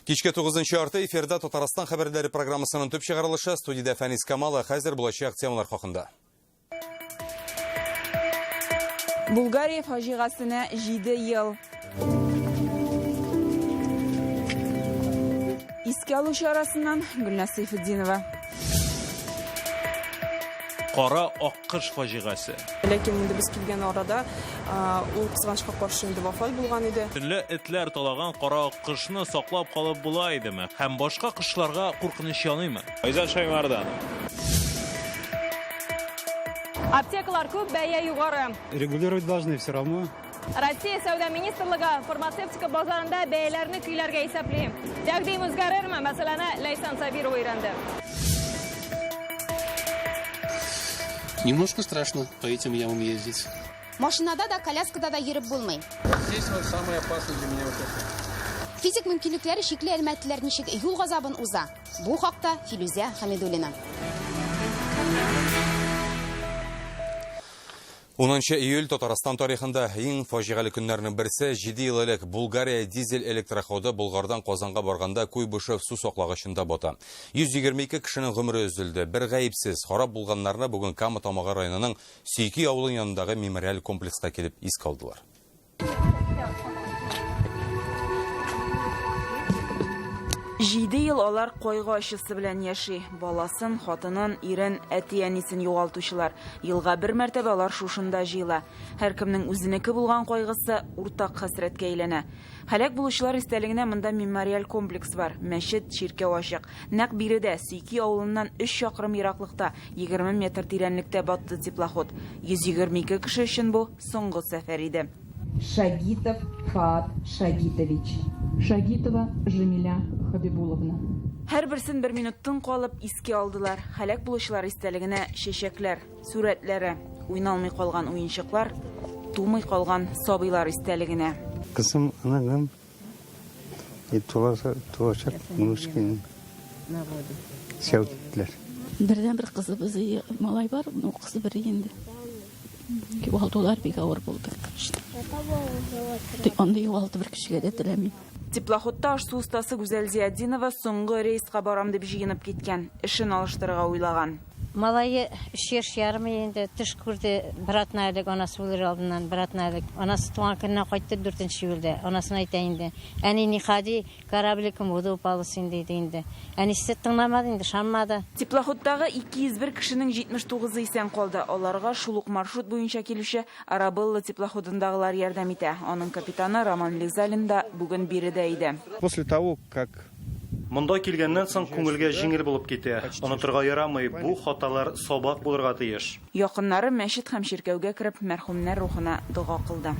Кичке 9 ярты эфирда Татарстан хәбәрләре программасының төп чыгарылышы студиядә Фәнис Камала. Хәзер булачак темалар хакында. Булгария фаҗигасенә 7 ел. Искә алу чарасыннан Гөлназ Сәйфетдинова. Кара аккыш фаҗигасе. Ләкин инде без килгән арада ул кызганычка каршы инде вафат булган иде. Төнлә этләр талаган кара аккошны саклап калып була идеме? Һәм башка кошларга куркыныч яныймы? Айзат Шаймарданов. Аптекалар күп, бәя югары. Регулировать должны все равно. Россия сәүдә министрлыгы фармацевтика базарында бәяләрне көйләргә исәпли. Тәкъдим үзгәрерме? Мәсьәләне Ләйсән Сабирова өйрәнде. Немножко страшно по этим ямам ездить. Машинада да, коляскада да йөреп булмый. Здесь вот самый опасный для меня участок. Физик мөмкинлекләре чикле әлмәтлеләр ничек юл газабын уза? Бу хакта Филүзә Хәмидуллина. 10 июль Татарстан тарихында иң фаҗигале көннәрнең берсе. 7 ел элек Булгария дизель электроходы Болгардан Казанга барганда Куйбышев су саклагычында бата. 122 кешенең гомере өзелде. Бер гаепсез харап булганнарны бүген Кама Тамагы районының Сөйки авылы янындагы мемориаль комплекска килеп искә алдылар. Җиде ел алар кайгы ачысы белән яши. Баласын, хатынын, ирен, әти-әнисен югалтучылар. Елга бер мәртәбә алар шушында җыела. Һәркемнең үзенеке булган кайгысы уртак хәсрәткә әйләнә. Һәлак булучылар истәлегенә монда мемориаль комплекс бар. Мәчет, чиркәү ачык. Нәкъ биредә, Сөйки авылыннан 3 чакрым ераклыкта, 20 метр тирәнлектә батты теплоход. 122 кеше өчен бу соңгы сәфәр иде. Шагитов Фаат Шагитович. Шагитова Жамиля Хабибуловна. Һәрберсен бер минут тын калып искә алдылар. Һәлак булучылар истәлегенә чәчәкләр, сурәтләре, уйналмый калган уенчыклар, тумый калган сабыйлар истәлегенә. Кызым, оныгым, и туачак внучкин сәүтләр. Бердән-бер кызыбыз, малай бар, ну, кызы бер инде. Югалтулар бик авыр булды, конечно. Тик андый югалту бер кешегә дә теләмим. Теплоходта аш-су остасы Гүзәл Зиятдинова соңгы рейска барам дип җыенып киткән, эшен алыштырырга уйлаган. Малае өч яшь ярым инде, төш күрде бер атна элек, анасы үлер алдыннан бер атна элек. Анасы туган көненнән кайтты дүртенче июльдә. Анасына әйтә инде, әни, не ходи, корабликом воду упала син, диде инде. Әнисе тыңламады инде, ышанмады. Теплоходтагы 201 кешенең 79-ы исән калды. Аларга шул ук маршрут буенча килүче Арабелла теплоходындагылар ярдәм итә. Аның капитаны Роман Лизалин да бүген биредә иде. После того, как Монда килгәннән соң күңелгә җиңел булып китә. Онытырга ярамый, бу хаталар сабак булырга тиеш. Якыннары мәчет һәм чиркәүгә кереп, мәрхүмнәр рухына дога кылды.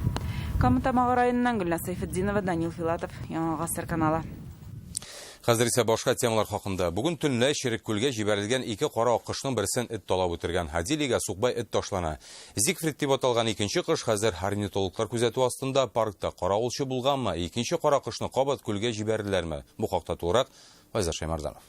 Кама Тамагы районыннан Гөлназ Сәйфетдинова, Данил Филатов, Яңа Гасыр каналы. Хәзер исә башка темалар хакында. Бүген төнлә Череккүлгә җибәрелгән ике кара аккошның берсен эт талап үтергән. Һадилига сукбай эт ташлана. Зигфрид дип аталган икенче кош хәзер орнитологлар күзәтү астында. Паркта каравылчы булганмы? Икенче кара кошны кабат күлгә җибәрделәрме? Бу хакта тулырак Айзат Шәймәрданов.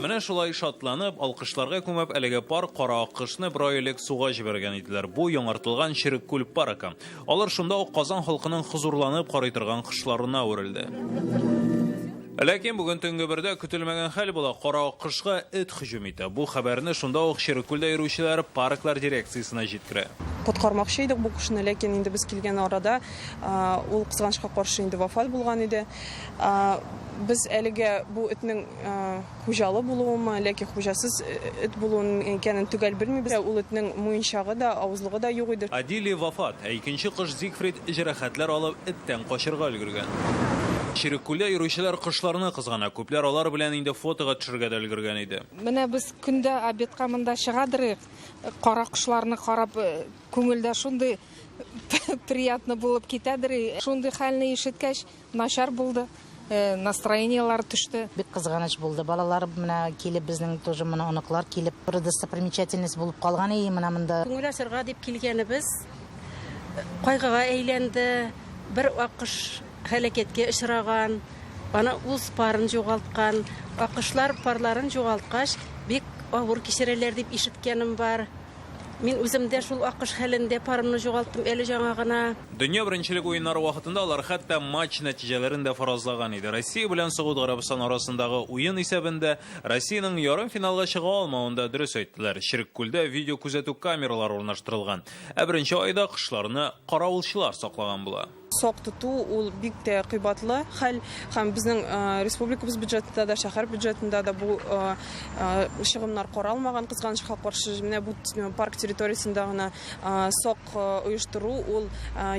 Менә шулай шатланып, алкышларга күмеп, әлеге пар кара аккошны бер ай элек суга җибәргән иделәр. Бу яңартылган Череккүл паркы. Алар шунда ук Казан халкының хозурланып карый торган кошларына әверелде. Ләкин бүген төнге бердә көтелмәгән хәл була, кара аккошка эт һөҗүм итә. Бу хәбәрне шунда ук Череккүлдә йөрүчеләр парклар дирекциясенә җиткерә. Коткармакчы идек бу кошны, ләкин инде без килгән арада ул кызганычка каршы инде вафат булган иде. Без әлегә бу этнең хуҗалы булуымы, ләкин хуҗасыз эт булуын икәнен төгәл белмибез. Ул этнең муенчагы да, авызлыгы да юк иде. Адилия вафат, ә икенче кош Зигфрид җәрәхәтләр алып, эттән качырга өлгергән. Череккүлдә йөрүчеләр кошларны кызгана, күпләр алар белән инде фотога төшергә дә өлгергән иде. Менә без көндә обедка монда чыгадырыйк, кара кошларны карап, күңелдә шундый приятно булып китәдер. Шундый хәлне ишеткәч, Начар булды, настроениеләр төште. Бик кызганыч булды. Балалар менә килеп, безнең тоже менә оныклар килеп, бер достопримечательность булып калган и менә монда. Күңел ачарга дип килгәнебез кайгыга әйләнде. Бер аккош һәлакәткә очраган, аны үз парын югалткан. Аккошлар парларын югалткач, бик авыр кичерәләр дип ишеткәнем бар. Мин үзем дә шул аккош хәлендә парымны югалттым әле җаңа гына. Дөнья беренчелек уеннары вакытында алар хәтта матч нәтиҗәләрен дә фаразлаган иде. Россия белән Согуд Гарәбстаны арасындагы уен исәбендә Россиянең ярымфиналга чыга алмавын да дөрес әйттеләр. Черек күлдә видеокүзәтү камералары урнаштырылган. Ә беренче айда кошларны каравылчылар саклаган була. Сак тоту ул бик тә кыйбатлы хәл һәм безнең республикабыз бюджетында да, шәһәр бюджетында да бу чыгымнар каралмаган, кызганычка каршы. Менә бу парк территориясендә генә сак оештыру ул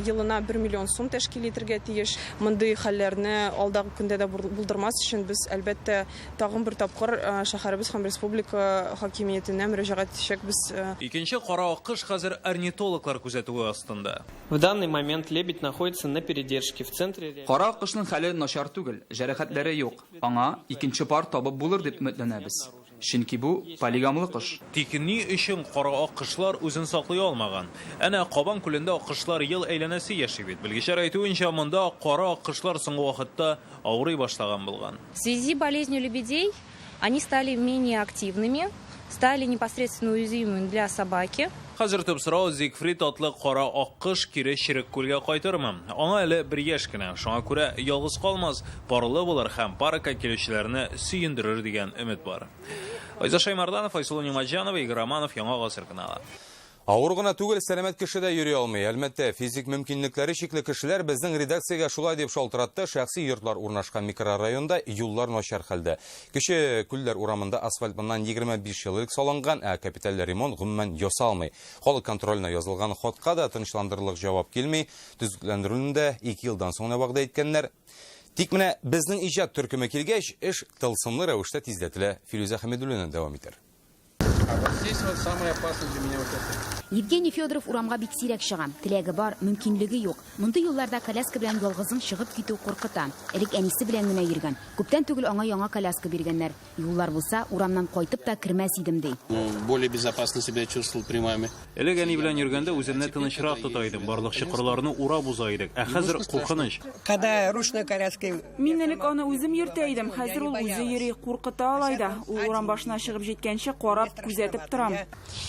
елына 1 миллион сум тәшкил итергә тиеш. Мондый хәлләрне алдагы көндә дә булдырмас өчен без, әлбәттә, тагын бер тапкыр шәһәребез һәм республика хакимиятенә мөрәҗәгать итәчәкбез. Икенче кара аккош хәзер орнитологлар күзәтүе астында. В данный момент лебедь находится на передержке в центре. Кара аккошның хәле начар түгел, җәрәхәтләре юк. Аңа икенче пар табып булыр дип өметләнәбез. Чөнки бу полигамлы кош. Тик ни өчен кара аккошлар үзен саклый алмаган? Әнә Кабан күлендә аккошлар ел әйләнәсе яши бит. Белгечләр әйтүенчә, монда кара аккошлар соңгы вакытта авырый башлаган булган. В связи с болезнью лебедей они стали менее активными, стали непосредственно уязвимыми для собаки. Хәзер төп сорау Зигфрид атлы кара аккош кире Черек күлгә кайтырмы? Аңа әле бер яшь кенә, шуңа күрә ялгыз калмас, парлы булыр һәм паркка килүчеләрне сөендерер дигән өмет бар. Айза Шаймарданов, Айсылу Нимаҗанова, Игорь Романов, Яңа Гасыр каналы. Авыр гына түгел, сәламәт кеше дә йөри алмый. Әлмәттә физик мөмкинлекләре чикле кешеләр безнең редакциягә шулай дип шалтыратты. Шәхси йортлар урнашкан микрорайонда юллар начар хәлдә. Кече Күлләр урамында асфальт моннан 25 ел элек салынган, ә капиталь ремонт гомумән ясалмый. Халык контроленә язылган хатка да тынычландырырлык җавап килми. Төзекләндерүне дә 2 елдан соң гына вәгъдә иткәннәр. Тик менә безнең иҗат төркеме килгәч, эш тылсымлы рәвештә тизләтелә. Филүзә Хәмидуллина дәвам итәр. А вот здесь вот самый опасный для меня участок. Евгений Федоров урамга бик сирәк чыга. Теләге бар, мөмкинлеге юк. Мондый юлларда коляска белән ялгызың чыгып китү куркыта. Элек әнисе белән генә йөргән. Күптән түгел аңа яңа коляска биргәннәр. Юллар булса, урамнан кайтып та кермәс идем, ди. Ну, более безопасно себя чувствовал при маме. Элек әни белән йөргәндә үземне тынычрак тота идем, барлык чокырларны урап уза идек. Ә хәзер куркыныч. Когда ручной коляской... Мин элек аны үзем йөртә идем, хәзер ул үзе йөри, куркыта алай да. Ул урам башына чыгып җиткәнче карап, күзәтеп торам.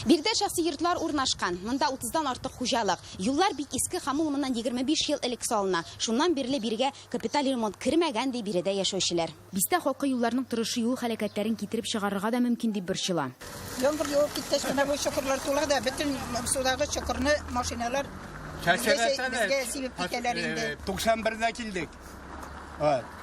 Биредә шәхси йортлар урнашкан. Монда 30-дан артык хуҗалык. Юллар бик иске һәм ул моннан 25 ел элек салына. Шуннан бирле бирегә капиталь ремонт кермәгән, ди биредә яшәүчеләр. Бистә халкы юлларның торышы юл һәлакәтләрен китереп чыгарырга да мөмкин дип борчыла. Яңгыр явып киткәч менә бу чокырлар тула да, бөтен судагы чокырны машиналар безгә сибеп китәләр инде. 91-дә килдек.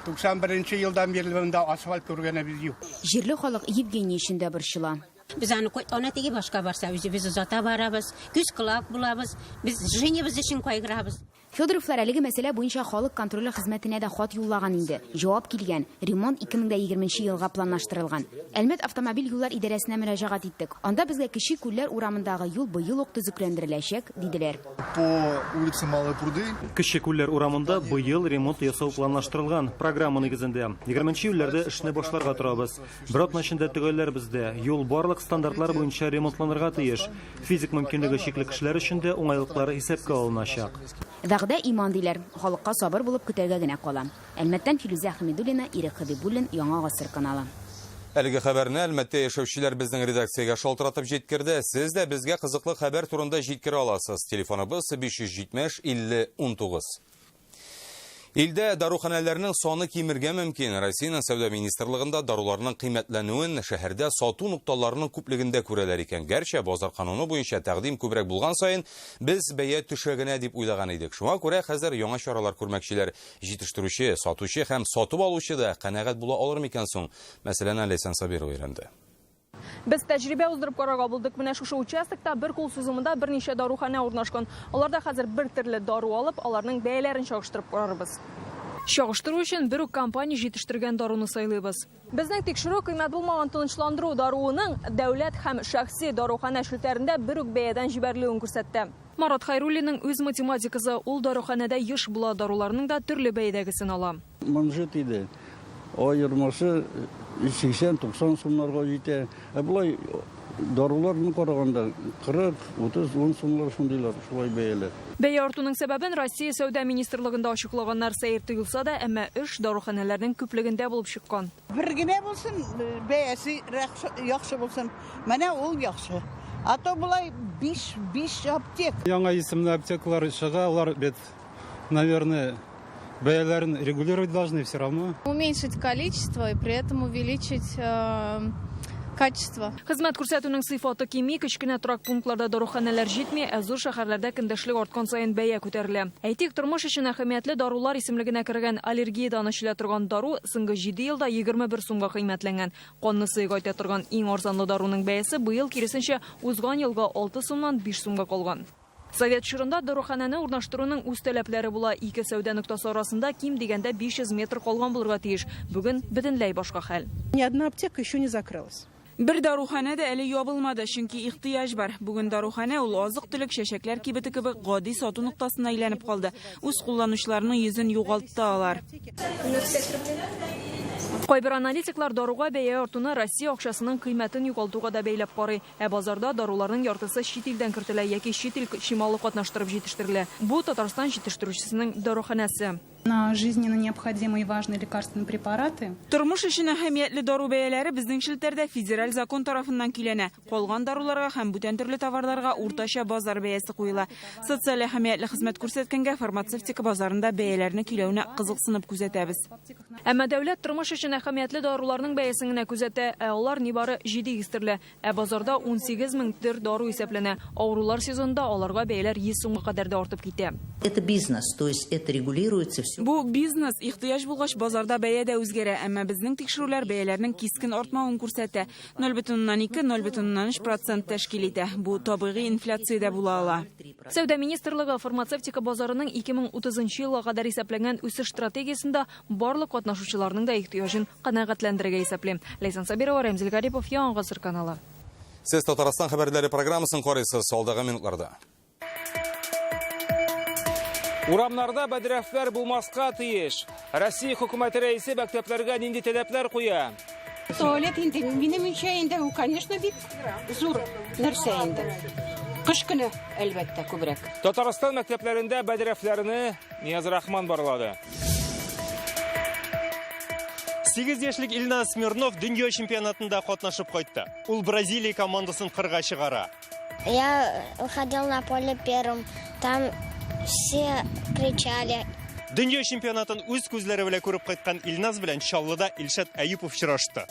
91 елдан бирле монда асфальт күргәнебез юк. Җирле халык Евгений өчен дә борчыла. Без аны ана теге башка барса үзебез озата барабыз, күз колак булабыз, без Женябыз өчен кайгырабыз. Федоровлар әлеге мәсьәлә буенча халык контроле хезмәтенә дә хат юллаган инде. Җавап килгән. Ремонт 2020 елга планлаштырылган. Әлмәт автомобиль юллар идарәсенә мөрәҗәгать иттек. Анда безгә Кече Күлләр урамындагы юл быел ук төзекләндереләчәк, диделәр. По улице Малые Пруды. Кече Күлләр урамында быел ремонт ясау планлаштырылган. Программа нигезендә 20 июльләрдә эшне башларга торабыз. Бер атна эчендә төгәлләрбез дә. Юл барлык стандартлар буенча ремонтланырга тиеш. Физик мөмкинлеге чикле кешеләр өчен дә уңайлыклар исәпкә алыначак. Вәгъдә иман диләр. Халыкка сабыр булып көтәргә генә кала. Әлмәттән Филүзә Хәмидуллина, Ирек Хәбибуллин, Яңа Гасыр каналы. Әлеге хәбәрне Әлмәттә яшәүчеләр безнең редакциягә шалтыратып җиткерде. Сез дә безгә кызыклы хәбәр турында җиткерә аласыз. Телефоныбыз 570 50 19. Илдә даруханәләрнең саны кимергә мөмкин. Россиянең сәүдә министрлыгында даруларның кыйммәтләнүен шәһәрдә сату нокталарының күплегендә күрәләр икән. Гәрчә базар кануны буенча тәкъдим күбрәк булган саен без бәя төшә генә дип уйлаган идек. Шуңа күрә хәзер яңа чаралар күрмәкчеләр. Җитештерүче, сатучы һәм сатып алучы да канәгать була алыр микән соң? Мәсәлән, Ләйсән Сабирова өйрәнде. Без тәҗрибә уздырып карарга булдык. Менә шушы участокта бер кул сузымында берничә даруханә урнашкан. Аларда хәзер бер төрле дару алып, аларның бәяләрен чагыштырып карарбыз. Чагыштыру өчен бер үк компания җитештергән даруны сайлыйбыз. Безнең тикшерү кыйммәт булмаган тынычландыру даруының дәүләт һәм шәхси даруханә челтәрендә бер үк бәядән җибәрелүен күрсәтте. Марат Хайруллинның үз математикасы, ул даруханәдә еш була, даруларның да төрле бәядәгесен ала. Манжет иде. Аермасы 80-90 сумнарга җитә. Ә болай даруларны караганда 40, 30, 10 сумлар шундыйлар, шулай бәяләр. Бәя артуның сәбәбен Россия сәүдә министрлыгында ачыклаганнар. Сәер тоелса да, әмма эш даруханәләрнең күплегендә булып чыккан. Бер генә булсын, бәясе яхшы булсын. Менә ул яхшы. А то болай 5, 5 аптек. Яңа исемле аптекалар чыга, алар бит, наверное, бәяләрен регулировать должны все равно. Уменьшить количество и при этом увеличить э, качество. Хезмәт күрсәтүнең сыйфаты кими, кечкенә торак пунктларда даруханәләр җитми, ә зур шәһәрләрдә көндәшлек арткан саен бәя күтәрелә. Әйтик, тормыш өчен әһәмиятле дарулар исемлегенә кергән аллергиядән эчелә торган дару соңгы 7 елда 21 сумга кыйммәтләнгән. Канны сыегайта торган иң арзанлы даруның бәясе быел киресенчә узган елга 6 сумнан 5 сумга калган. Совет чорында даруханәне урнаштыруның үз таләпләре була. Ике сәүдә ноктасы арасында ким дигәндә 500 метр калган булырга тиеш. Бүген бөтенләй башка хәл. Ни одна аптека еще не закрылась. Бер даруханә дә әле ябылмады, чөнки ихтыяҗ бар. Бүген даруханә ул азык-төлек, чәчәкләр кибете кебек гади сату ноктасына әйләнеп калды. Үз кулланучыларының йөзен югалтты алар. Кайбер аналитиклар даруга бәя артуны Россия акчасының кыйммәтен югалтуга да бәйләп карый. Ә базарда даруларның яртысы чит илдән кертелә яки чит ил чималы катнаштырып җитештерелә. Бу Татарстан җитештерүчесенең даруханәсе. На жизненно необходимые и важные лекарственные препараты. Тормыш өчен әһәмиятле дару бәяләре безнең челтәрдә федераль закон тарафыннан көйләнә. Калган даруларга һәм бүтән төрле товарларга уртача базар бәясе куела. Социаль әһәмиятле хезмәт күрсәткәнгә фармацевтика базарында бәяләрне көйләүне кызыксынып күзәтәбез. Әмма дәүләт тормыш өчен әһәмиятле даруларның бәясен генә күзәтә, ә алар нибары 700 төрле. Ә базарда 18 мең төр дару исәпләнә. Авырулар сезонында аларга бәяләр 100 сумга кадәр дә артып китә. Это бизнес, то есть это регулируется все. Бу бизнес, ихтыяҗ булгач базарда бәя дә үзгәрә, әмма безнең тикшерүләр бәяләрнең кискен артмавын күрсәтә. 0,2-0,3 процент тәшкил итә. Бу табигый инфляция дә була ала. Сәүдә министрлыгы фармацевтика базарының 2030 елга кадәр исәпләнгән үсеш стратегиясендә барлык катнашучыларның да ихтыяҗын канәгатьләндерергә исәпли. Ләйсән Сабирова, Рәмзил Гарипов, Яңа Гасыр каналы. Сез Татарстан хәбәрләре программасын карыйсыз алдагы минутларда. Урамнарда бәдрәфләр булмаска тиеш. Россия хөкүмәте рәисе мәктәпләргә нинди таләпләр куя? Туалет инде минемчә инде ул, конечно, бик зур нәрсә инде. Кыш көне, әлбәттә, күбрәк. Татарстан мәктәпләрендә бәдрәфләрне Нияз Рахман барлады. 8 яшьлек Илназ Смирнов дөнья чемпионатында катнашып кайтты. Ул Бразилия командасын кырга чыгара. Я выходил на поле первым. Там все кричали. Дөнья чемпионатын үз күзләре белән күреп кайткан Илназ белән Чаллыда Илшат Әюпов очрашты.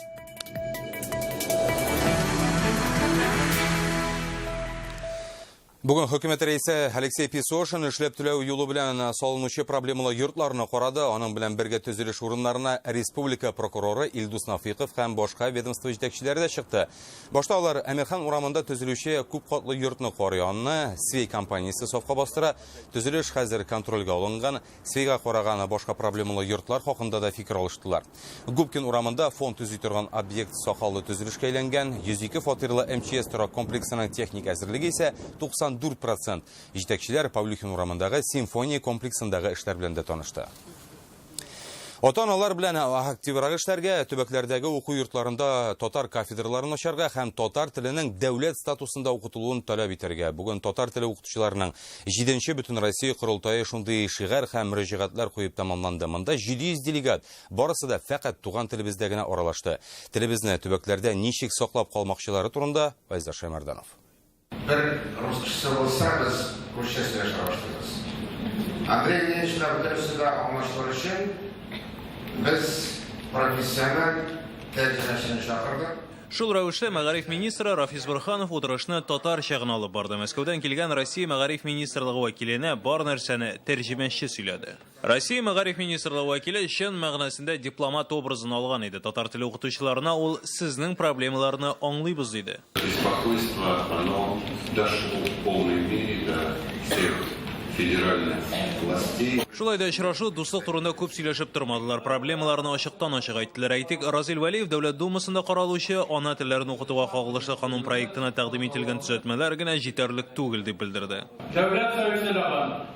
Бүген хөкүмәт рәисе Алексей Песошин эшләп түләү юлы белән салынучы проблемалы йортларны карады. Аның белән бергә төзелеш урыннарына республика прокуроры Илдус Нафиков һәм башка ведомство җитәкчеләре дә чыкты. Башта алар Әмирхан урамында төзелүче күп катлы йортны карый. Аны Свей компаниясе сафка бастыра. Төзелеш хәзер контрольгә алынган. Свейга караган башка проблемалы йортлар хакында да фикер алыштылар. Губкин урамында фонд төзи торган объект сакаллы төзелешкә әйләнгән. 102 фатирлы МЧС торак комплексының техник әзерлеге исә 94%. Җитәкчеләр Павлюхин урамындагы симфония комплексындагы эшләр белән дә танышты. Ата-аналар белән активрак эшләргә, төбәкләрдәге уку йортларында татар кафедраларын ачарга һәм татар теленең дәүләт статусында укытылуын таләп итәргә. Бүген татар теле укытучыларының 7-нче Бөтенроссия корылтае шундый шигарь һәм мөрәҗәгатьләр куеп тәмамланды. Монда 700 делегат, барысы да фәкать туган телебездә генә аралашты. Телебезне төбәкләрдә ничек саклап калмакчылары турында Айза Шаймарданов. Бер рус кешесе булса, без русча сөйләшә башлыйбыз. Андрей Ильичны бөтенесе дә аңлашылыр өчен без профессиональ тәрҗемәчене чакырдык. Шул рәвешле мәгариф министры Рафис Борһанов утырышны татарча гына алып барды. Мәскәүдән килгән Россия мәгариф министрлыгы вәкиленә бар нәрсәне тәрҗемәче сөйләде. Россия мәгариф министрлыгы вәкиле чын мәгънәсендә дипломат образын алган иде. Татар теле укытучыларына ул сезнең проблемаларны аңлыйбыз диде. Беспокойство, оно дошло в полной мере до всех федеральных властей. Шулай да очрашу дуслык турында күп сөйләшеп тормадылар. Проблемаларны ачыктан-ачык әйттеләр. Әйтик, Разил Вәлиев Дәүләт Думасында каралучы ана телләрен укытуга кагылышлы канун проектына тәкъдим ителгән төзәтмәләр генә җитәрлек түгел дип белдерде. Дәүләт советы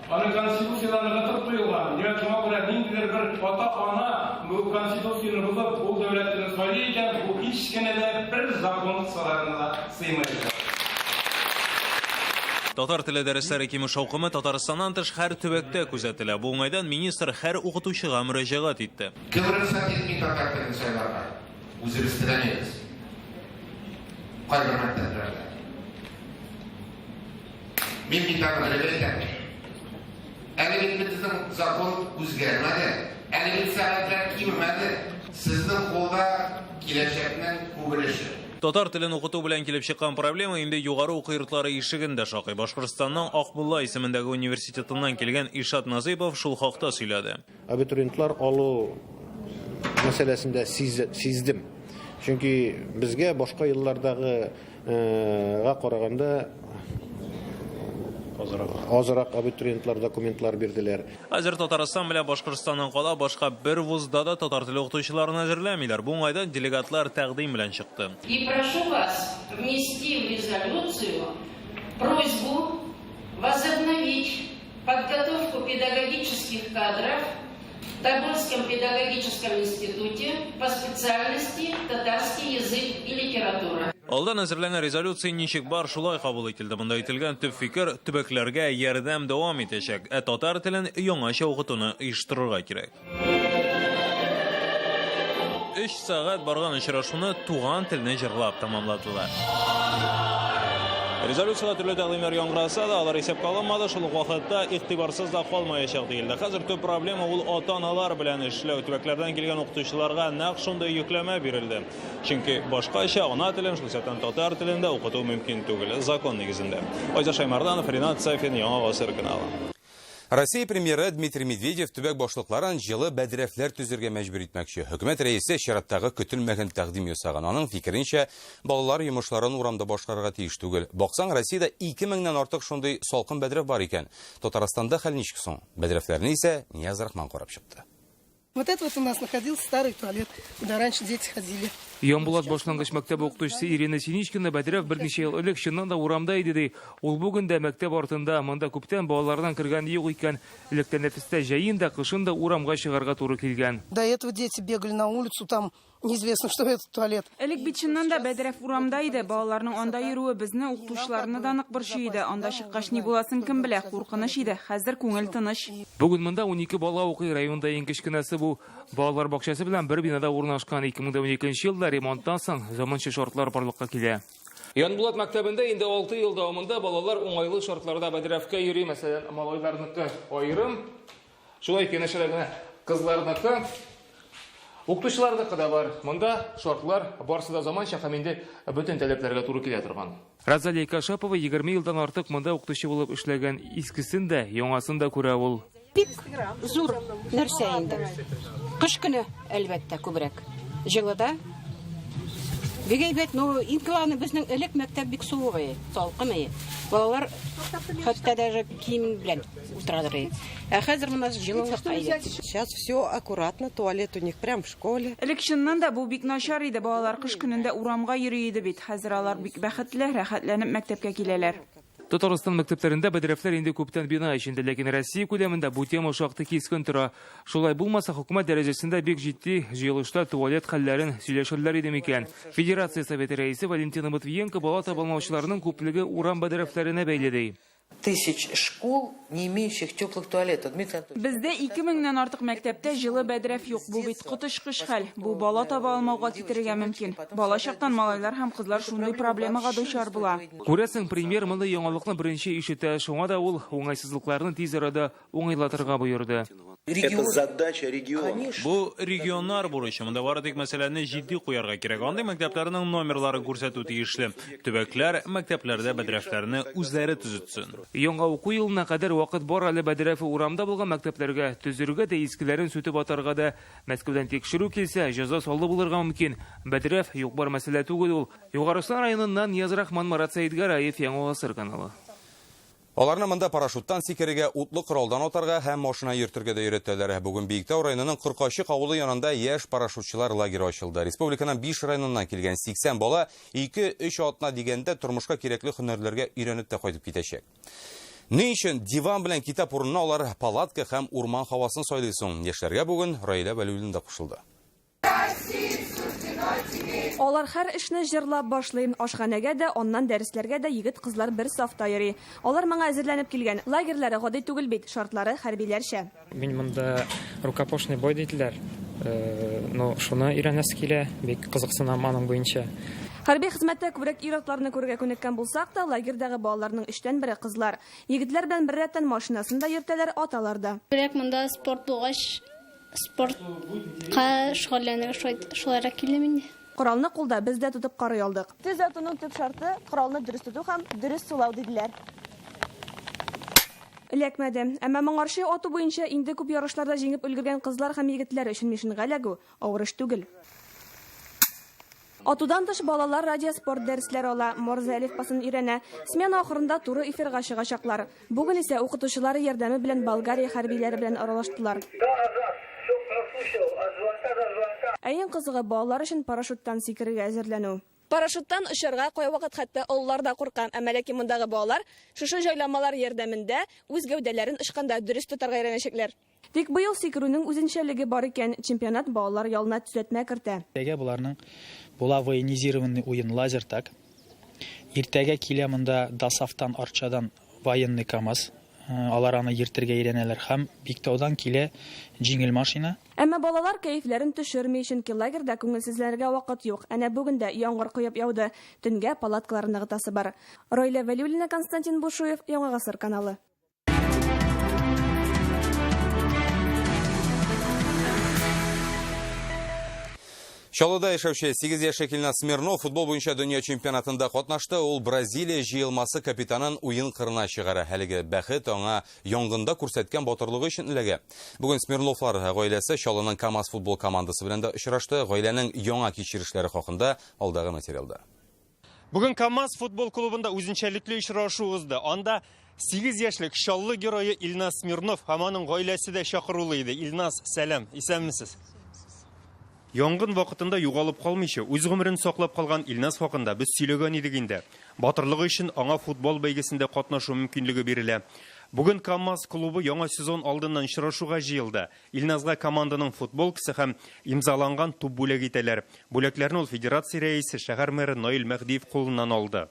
аны Конституциядә ныгытып куелган. Димәк, шуңа күрә ниндидер бер ата-ана бу Конституцияне бозып, ул дәүләт телен сайлый икән, бу һич кенә дә бер закон кысаларына да сыймаячак. Татар теле дәресләре кимү шаукымы Татарстаннан тыш һәр төбәктә күзәтелә. Бу уңайдан министр һәр укытучыга мөрәҗәгать итте. Кем рөхсәт итми татар телен сайларга? Үзебез теләмибез. Кайбер мәктәпләрдә. Мин бит аны белеп әйтәм. Әле бит безнең закон үзгәрмәде, әле бит сәгатьләр кимемәде. Сезнең кулда киләчәкнең күп өлеше. Татар телен укыту белән килеп чыккан проблема инде югары уку йортлары ишеген дә шакый. Башкортстанның Акмулла исемендәге университетыннан килгән Илшат Назыйпов шул хакта сөйләде. Абитуриентлар алу мәсьәләсендә сиздем. Чөнки безгә башка еллардагы га караганда азрак абитуриентлар документлар бирделәр. Хәзер Татарстан белән Башкортстаннан кала башка бер вузда да татар теле укытучыларын әзерләмиләр. Бу уңайдан делегатлар тәкъдим белән чыкты. И прошу вас внести в резолюцию просьбу возобновить подготовку педагогических кадров в Тобольском педагогическом институте по специальности татарский язык и литература. Алдан әзерләнгән резолюция ничек бар, шулай кабул ителде. Монда әйтелгән төп фикер төбәкләргә ярдәм дәвам итәчәк, ә татар телен яңача укытуны оештырырга кирәк. Өч сәгать барган очрашуны туган телне җырлап тәмамладылар. Резолюциядә төрле тәкъдимнәр яңгыраса да, алар исәпкә алынмады, шул ук вакытта игътибарсыз да калмаячак диелде. Хәзер төп проблема ул ата-аналар белән эшләү. Төбәкләрдән килгән укытучыларга нәкъ шундый йөкләмә бирелде. Чөнки башкача ана телен, шул исәптән татар телен дә укыту мөмкин түгел, закон нигезендә. Айза Шаймарданов, Ринат Сафин, Яңа Гасыр каналы. Россия премьеры Дмитрий Медведев төбәк башлыкларын җылы бәдрәфләр төзергә мәҗбүр итмәкче. Хөкүмәт рәисе чираттагы көтелмәгән тәкъдим ясаган. Аның фикеренчә, балалар йомышларын урамда башкарырга тиеш түгел. Баксаң, Россиядә 2000-нән артык шундый салкын бәдрәф бар икән. Татарстанда хәл ничек соң? Бәдрәфләрне исә Нияз Рахман карап чыкты. Вот это вот у нас находился старый туалет, куда раньше дети ходили. Ямбулат башлангыч мәктәбе укытучысы Ирина Синичкина бәдрәф берничә ел элек чыннан да урамда иде ди. Ул бүген дә мәктәп артында, монда күптән балалардан кергән юк икән. Элек тәнәфестә җәен дә, кышын да урамга чыгарга туры килгән. До этого дети бегали на улицу, там неизвестно, что это туалет. Элек бит чыннан да бәдрәф урамда иде. Балаларның анда йөрүе безне, укытучыларны да нык борчый иде. Анда чыккач ни буласын кем белә, куркыныч иде. Хәзер күңел тыныч. Бүген монда 12 бала укый, районда иң кечкенәсе бу. Балалар бакчасы белән бер бинада урнашкан 2012 елда ремонттан соң заманча шартлар барлыкка килә. Янбулат мәктәбендә инде 6 ел дәвамында балалар уңайлы шартларда бәдрәфкә йөри. Мәсәлән, малайларныкы аерым, шулай янәшәдә генә кызларныкы, укытучыларныкы да бар. Монда шартлар барсы да заманча һәм инде бөтен таләпләргә туры килә торган. Розалия Кашапова 20 елдан артык монда укытучы булып эшләгән, искесен дә, яңасын да күрә ул. Бик зур нәрсә инде. Кыш көне, әлбәттә, күбрәк. Җылыда бик әйбәт, но иң главное безнең элек мәктәп бик суык иде, салкын иде. Балалар хәтта даже кием белән утырадыр иде. Ә хәзер менә җылылык әйбәт. Сейчас все аккуратно, туалет у них прям в школе. Элек чыннан да бу бик начар иде, балалар кыш көнендә урамга йөри иде бит. Хәзер алар бик бәхетле, рәхәтләнеп мәктәпкә киләләр. Татарстан мәктәпләрендә бәдрәфләр инде күптән бина эчендә, ләкин Россия күләмендә бу тема шактый кискен тора. Шулай булмаса, хөкүмәт дәрәҗәсендә бик җитди җыелышта туалет хәлләрен сөйләшерләр иде микән? Федерация Советы рәисе Валентина Матвиенко бала таба алмаучыларның күплеге урам бәдрәфләренә бәйле ди. Тысяч школ, не имеющих теплых туалетов. Дмитрий Анатольевич. Бездә 2000-нән артык мәктәптә җылы бәдрәф юк. Бу бит коточкыч хәл. Бу бала таба алмауга китерергә мөмкин. Бала чактан малайлар һәм кызлар шундый проблемага дучар була. Күрәсең, премьер мондый яңалыкны беренче ишетә, шуңа да ул уңайсызлыкларны тиз арада уңайлатырга боерды. Это задача региона. Бу регионнар бурычы. Монда бары тик мәсьәләне җитди куярга кирәк. Андый мәктәпләрнең номерларын күрсәтү тиешле. Төбәкләр мәктәпләрдә бәдрәфләрне үзләре төзетсен. Яңа уку елына кадәр вакыт бар әле бәдрәфе урамда булган мәктәпләргә төзергә дә, искеләрен сүтеп атарга да. Мәскәүдән тикшерү килсә, җәза саллы булырга мөмкин. Бәдрәф юк бар мәсьәлә түгел ул. Югары Ослан районыннан Нияз Рахман, Марат Сәидгәрәев, Яңа Гасыр каналы. Аларны монда парашюттан сикерергә, утлы коралдан атарга һәм машина йөртергә дә өйрәтәләр. Бүген Биектау районының Коркачык авылы янында яшь парашютчылар лагере ачылды. Республиканың 5 районыннан килгән 80 бала 2-3 атна дигәндә тормышка кирәкле һөнәрләргә өйрәнеп тә кайтып китәчәк. Ни өчен диван белән китап урынына алар палатка һәм урман һавасын сайлый соң? Яшьләргә бүген Раилә Вәлиуллина да кушылды. Алар һәр эшне җырлап башлый. Ашханәгә дә, аннан дәресләргә дә егет-кызлар бер сафта йөри. Алар моңа әзерләнеп килгән. Лагерьлары гади түгел бит, шартлары хәрбиләрчә. Мин монда рукопашный бой диделәр. Ну, шуны өйрәнәсе килә, бик кызыксынам аның буенча. Хәрби хезмәттә күбрәк ир-атларны күрергә күнеккән булсак та, лагерьдагы балаларның өчтән бере кызлар. Егетләр белән беррәттән машинасын да йөртәләр, аталар да. Күбрәк монда спорт булгач, спортка шөгыльләнергә шулайрак килдем инде. Коралны кулда без дә тотып карый алдык. Төз атуның төп шарты, коралны дөрес тоту һәм дөрес сулау, диделәр. Эләкмәде. Әмма моңарчы ату буенча инде күп ярышларда җиңеп өлгергән кызлар һәм егетләр өчен мишеньга эләгү авыр эш түгел. Атудан тыш балалар радиоспорт дәресләре ала, Морзе әлифбасын өйрәнә. Смена ахырында туры эфирга чыгачаклар. Бүген исә укытучылары ярдәме белән Болгария хәрбиләре белән аралаштылар. Ә иң кызыгы, балалар өчен парашюттан сикерергә әзерләнү. Парашюттан очарга кайвакыт хәтта олылар да курка. Әмма ләкин мондагы балалар шушы җайламалар ярдәмендә үз гәүдәләрен очканда дөрес тотарга өйрәнәчәкләр. Тик быел сикерүнең үзенчәлеге бар икән, чемпионат балалар ялына төзәтмә кертә. Иртәгә боларның була военизированный уен лазертаг. Иртәгә килә монда ДОСАВтан, Арчадан военный КАМАЗ. Алар аны йөртергә өйрәнәләр һәм Биктаудан килә җиңел машина. Әмма балалар кәефләрен төшерми, чөнки лагерьда күңелсезләнергә вакыт юк. Әнә бүген дә яңгыр коеп яуды. Төнгә палаткалар ныгытасы бар. Раилә Вәлиуллина, Константин Бушуев, Яңа Гасыр каналы. Чаллыда яшәүче 8 яшьлек Илназ Смирнов футбол буенча дөнья чемпионатында катнашты. Ул Бразилия җыелмасы капитанын уен кырына чыгара. Әлеге бәхет аңа янгында күрсәткән батырлыгы өчен эләгә. Бүген Смирновлар гаиләсе Чаллының КАМАЗ футбол командасы белән дә очрашты. Гаиләнең яңа кичерешләре хакында алдагы материалда. Бүген КАМАЗ футбол клубында үзенчәлекле очрашу узды. Анда 8 яшьлек Чаллы герое Илназ Смирнов һәм аның гаиләсе дә чакырулы иде. Илназ, сәлам, исәнмесез. Янгын вакытында югалып калмыйча, үз гомерен саклап калган Илназ хакында без сөйләгән идек инде. Батырлыгы өчен аңа футбол бәйгесендә катнашу мөмкинлеге бирелә. Бүген КАМАЗ клубы яңа сезон алдыннан очрашуга җыелды. Илназга команданың футболкасы һәм имзаланган туп бүләк итәләр. Бүләкләрне ул федерация рәисе, шәһәр мэры Наил Мәһдиев кулыннан алды.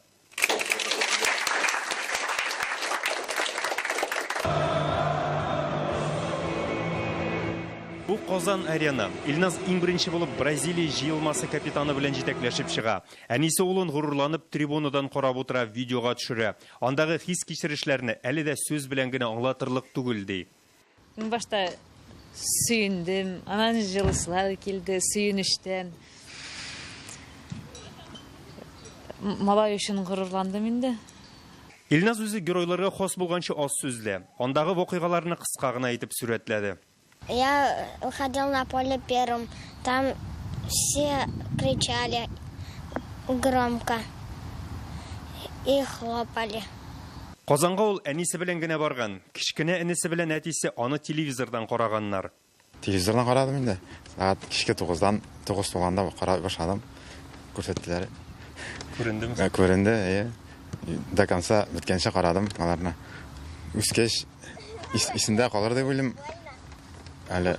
Бу Казан арена. Илназ иң беренче булып Бразилия җыелмасы капитаны белән җитәкләшеп чыга. Әнисе улын горурланып трибунадан карап утыра, видеога төшерә. Андагы хис-кичерешләрне әле дә сүз белән генә аңлатырлык түгел, ди. Мин башта сөендем, анан җылысылар килде, сөенештән. Малай өчен горурландым инде. Илназ үзе геройларга хас булганча аз сүзле. Андагы вакыйгаларны кыска гына итеп сурәтләде. Я выходил на поле первым. Там все кричали громко и хлопали. Казанга ул әнисе белән генә барган. Кечкенә энесе белән әтисе аны телевизордан караганнар. Телевизордан карадым инде. Сәгать кичке 9-дан 9 тулганда карап башладым. Күрсәттеләр. Күрендеме? Э, күренде, әйе. До конца беткәнчә карадым аларны. Үскәч исендә калыр дип уйлыйм. Әле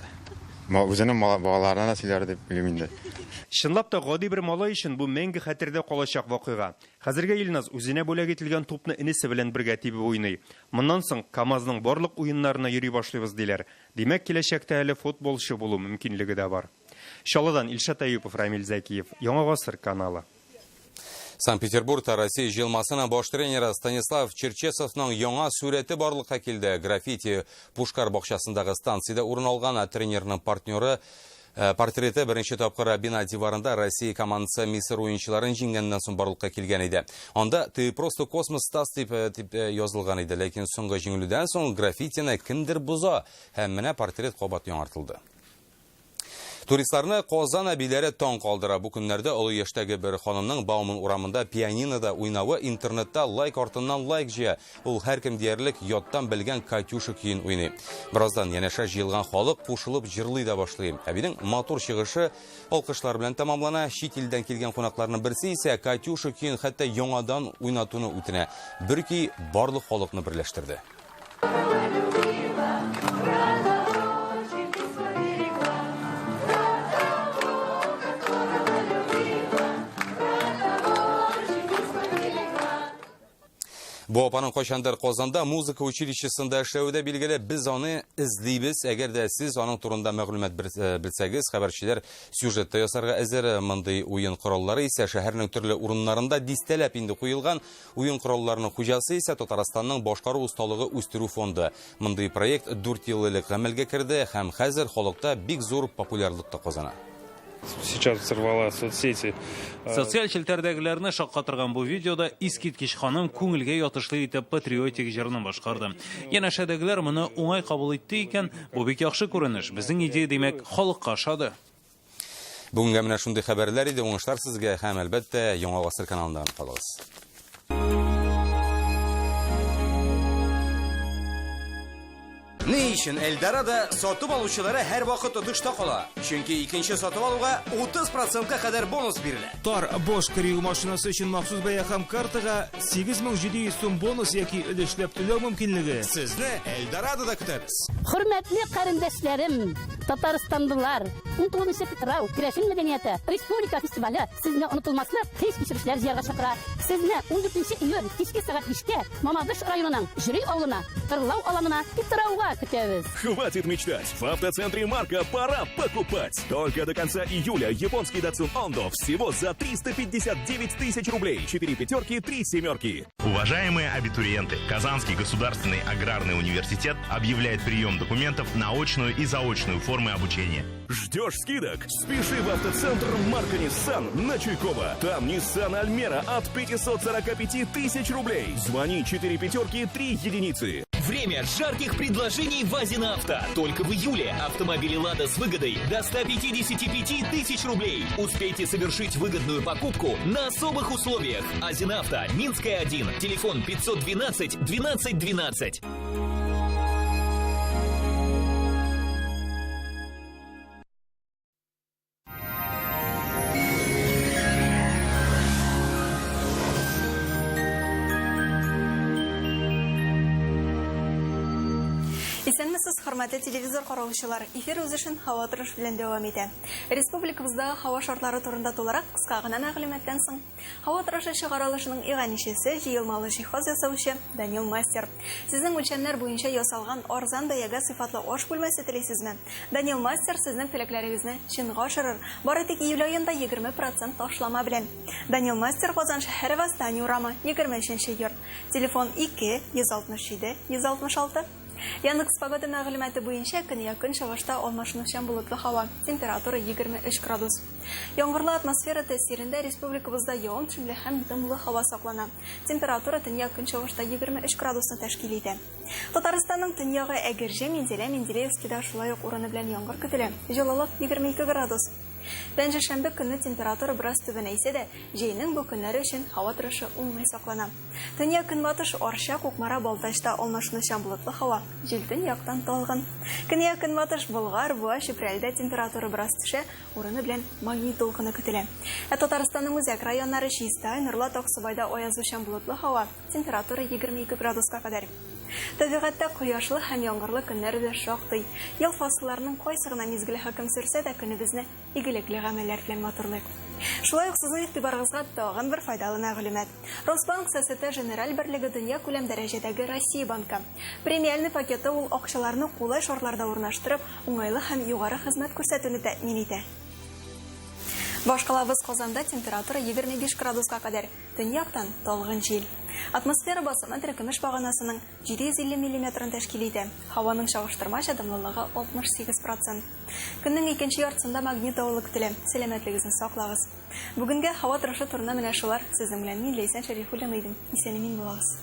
үзенең балаларына да сөйләр дип уйлыйм инде. Чынлап та гади бер малай өчен бу мәңге хәтердә калачак вакыйга. Хәзергә Илназ үзенә бүләк ителгән тупны энесе белән бергә тибеп уйный. Моннан соң КАМАЗның барлык уеннарына йөри башлыйбыз, диләр. Димәк, киләчәктә әле футболчы булу мөмкинлеге дә бар. Чаллыдан Илшат Әюпов, Рамил Зәкиев, Яңа гасыр каналы. Санкт-Петербургта Россия җыелмасының баш тренеры Станислав Черчесовның яңа сурәте барлыкка килде. Граффити Пушкар бакчасындагы станциядә урын алган тренерның партнеры Э, портреты беренче тапкыр бина диварында Россия командасы Мисыр уенчыларын җиңгәннән соң барлыкка килгән иде. Анда «Ты просто космос, Стас» дип, э, дип э, язылган иде, ләкин соңгы җиңелүдән соң граффитины кемдер боза һәм менә портрет кабат яңартылды. Туристларны Казан әбиләре таң калдыра. Бу көннәрдә олы яшьтәге бер ханымның Бауман урамында пианинода уйнавы интернетта лайк артыннан лайк җыя. Ул һәркем диярлек яттан белгән Катюша көен уйный. Бераздан янәшә җыелган халык кушылып җырлый да башлый. Әбинең матур чыгышы алкышлар белән тәмамлана. Чит илдән килгән кунакларның берсе исә Катюша көен хәтта яңадан уйнатуны үтенә. Бер көй барлык халыкны берләштерде. Бу апаның кайчандыр Казанда музыка училищесында эшләве дә билгеле. Без аны эзлибез. Әгәр дә сез аның турында мәгълүмат белсәгез, хәбәрчеләр сюжет та ясарга әзер. Мондый уен кораллары исә шәһәрнең төрле урыннарында дистәләп инде куелган. Уен коралларының хуҗасы исә Татарстанның башкару осталыгы үстерү фонды. Мондый проект 4 ел элек гамәлгә керде һәм хәзер халыкта бик зур популярлык та казана. Сейчас взорвала соцсети. Социаль челтәрдәгеләрне шаккатырган бу видеода искиткеч ханым күңелгә ятышлы итеп патриотик җырны башкарды. Янәшәдәгеләр моны уңай кабул итте икән, бу бик яхшы күренеш. Безнең идея, димәк, халыкка ошады. Бүгенгә менә шундый хәбәрләр иде. Уңышлар сезгә һәм, әлбәттә, Яңа гасыр каналында калыгыз. Ни өчен Эльдорадо сатып алучылары һәрвакыт отышта кала? Чөнки икенче сатып алуга 30 процентка кадәр бонус бирелә. Тар Bosch кер юу машинасы өчен махсус бәя һәм картага 8700 сум бонус яки өлешләп түләү мөмкинлеге. Сезне Эльдорадода көтәбез. Хөрмәтле карендәшләрем, татарстанлылар! 19 Питрау керәшен мәдәнияте республика фестивале сезне онытылмаслык хис-кичерешләр җыярга чакыра. Сезне 14 июль кичке сәгать 5тә Мамадыш районының Җөри авылына, Тырлау аланына Питрауга көтәбез. Хватит мечтать! В автоцентре Марка пора покупать! Только до конца июля японский Datsun Ondo всего за 359 тысяч рублей. 4 пятерки, 3 семерки. Уважаемые абитуриенты, Казанский государственный аграрный университет объявляет прием документов на очную и заочную формы обучения. Ждешь скидок? Спеши в автоцентр Марка Ниссан на Чуйкова. Там Nissan Альмера от 545 тысяч рублей. Звони 4 пятерки 3 единицы. Время жарких предложений в Азина Авто. Только в июле автомобили «Лада» с выгодой до 155 тысяч рублей. Успейте совершить выгодную покупку на особых условиях. Азина Авто, Минская 1, телефон 512 12 12. Исәнмесез, хөрмәтле телевизор караучылар. Эфир үз эшен һава торышы белән дәвам итә. Республикабыздагы һава шартлары турында тулырак кыска гына мәгълүматтан соң. Һава торышы чыгарылышының иганәчесе, җыелмалы җиһаз ясаучы Данил Мастер. Сезнең үлчәмнәр буенча ясалган арзан бәягә сыйфатлы аш бүлмәсе телисезме? Данил Мастер сезнең теләкләрегезне чынга ашырыр. Бары тик июль аенда 20 процент ташлама белән. Данил Мастер, Казан шәһәре Восстание урамы, 23 нче йорт. Телефон 2 167 166. Яндекс Погода мәгълүматы буенча, көньяк-көнчыгышта алмашынучан болытлы һава, температура 23 градус. Яңгырлы атмосфера тәэсирендә республикабызда явым-төшемле һәм дымлы һава саклана. Температура төньяк-көнчыгышта 23 градусны тәшкил итә. Татарстанның төньягы Әгерҗе, Минзәлә, Менделеевскида шулай ук урыны белән яңгыр көтелә. Җылылык 22 градус. Пәнҗешәмбе көнне температура бераз түбәнәйсә дә, җәйнең бу көннәре өчен һава торышы уңай саклана. Төньяк-көнбатыш Арча, Кукмара, Балтачта алмашынучан болытлы һава, җил төньяктан талгын. Көньяк-көнбатыш Болгар, Буа, Чүпрәледә температура бераз төшә, урыны белән магнит дулкыны көтелә. Ә Татарстанның үзәк районнары Чистай, Нурлат, Аксубайда аязучан болытлы һава, температура 22 градуска кадәр. Табигатьтә кояшлы һәм яңгырлы көннәр дә шактый. Ел фасылларының кайсы гына мизгеле хөкем сөрсә дә, көнебезне игелекле гамәлләр белән матурлыйк. Шулай ук сезнең игътибарыгызга тагын бер файдалы мәгълүмат. Росбанк Сосете Женераль берлеге дөньякүләм дәрәҗәдәге Россия банкы. Премиальный пакеты ул акчаларны кулай шартларда урнаштырып, уңайлы һәм югары хезмәт күрсәтүне тәэмин итә. Башкалабыз Казанда температура 25 градуска кадәр, төньяктан талгын җил. Атмосфера басымы теркемеш баганасының 750 миллиметрын тәшкил итә. Һаваның чагыштырмача дымлылыгы 68 процент. Көннең икенче яртысында магнит давылы көтелә. Сәламәтлегезне саклагыз. Бүгенгә һава торышы турында менә шулар. Сезнең белән мин, Ләйсән Шәрифуллина идем. Исән-имин булыгыз.